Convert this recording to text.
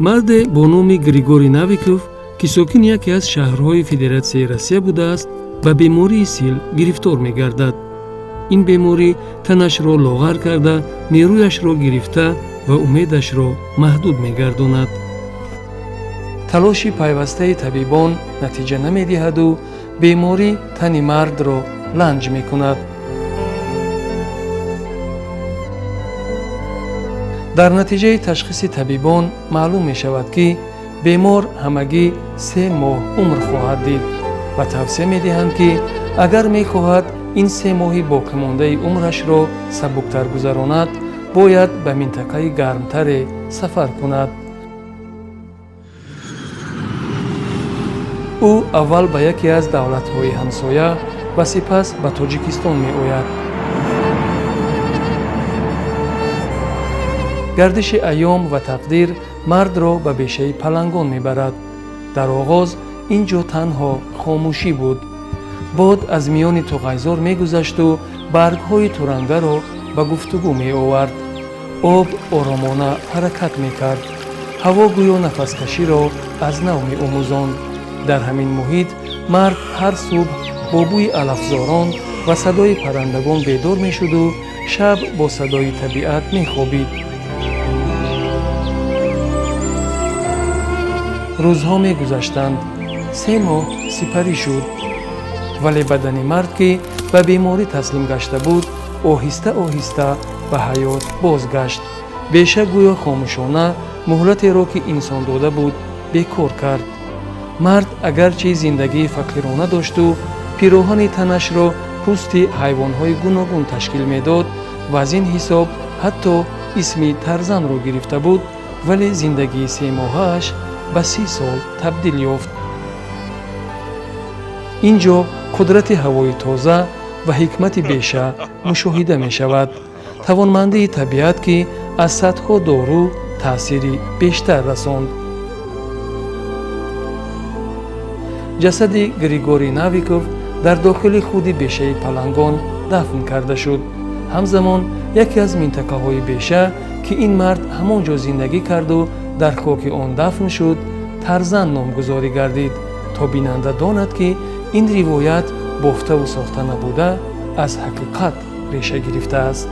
Марде бо номи Григорий Навиков, ки сокини яке аз шаҳрҳои Федератсияи Россия будааст, ба бемории сил гирифтор мегардад. Ин беморӣ танашро лоғар карда, нерӯяшро гирифта ва умедашро маҳдуд мегардонад. Талоши пайвастаи табибон натиҷа намедиҳаду беморӣ тани мардро ланҷ мекунад. Дар натиҷаи ташхиси табибон маълум мешавад, ки бемор ҳамагӣ 3 моҳ умр хоҳад дид ва тавсия медиҳанд, ки агар мехоҳад ин 3 моҳи боқимондаи умрашро сабуктар гузаронад, бояд ба минтақаи гармтаре сафар кунад. Ӯ аввал ба яке аз давлатҳои ҳамсоя ва сипас ба Тоҷикистон меояд. Гардиши айём ва тақдир мардро ба бешаи Палангон мебарад. Дар оғоз ин ҷо танҳо хомӯшӣ буд. Бод аз миёни туғайзор мегузашту баргҳои турангаро ба гуфтугӯ меовард. Об оромона ҳаракат мекард. Ҳаво гӯё нафаскаширо аз нав меомӯзонд. Дар ҳамин муҳит мард ҳар субҳ бо бӯи алафзорон ва садои паррандагон бедор мешуду шаб бо садои табиат мехобид. Рӯзҳо мегузаштанд, 3 моҳ сипарӣ шуд, вале бадани мард, ки ба беморӣ таслим гашта буд, оҳиста оҳиста ба ҳаёт бозгашт. Беша гӯё хомӯшона муҳлатеро, ки инсон дода буд, бекор кард. Мард агарчи зиндагии фақирона дошту пироҳани танашро пӯсти ҳайвонҳои гуногун ташкил медод ва аз ин ҳисоб ҳатто исми Тарзанро гирифта буд, вале зиндагии 3 моҳааш ба 30 сол табдил ёфт. Ин ҷо қудрати ҳавои тоза ва ҳикмати беша мушоҳида мешавад, тавонмандии табиат, ки аз садҳо дору таъсири бештар расонд. Ҷасади Григорий Навиков дар дохили худи бешаи Палангон дафн карда шуд. Ҳамзамон яке аз минтақаҳои беша, ки ин мард ҳамон ҷо зиндагӣ карду дар хоки он дафн шуд, Тарзан номгузорӣ гардид, то бинанда донад, ки ин ривоят бофтаву сохта набуда, аз ҳақиқат реша гирифтааст.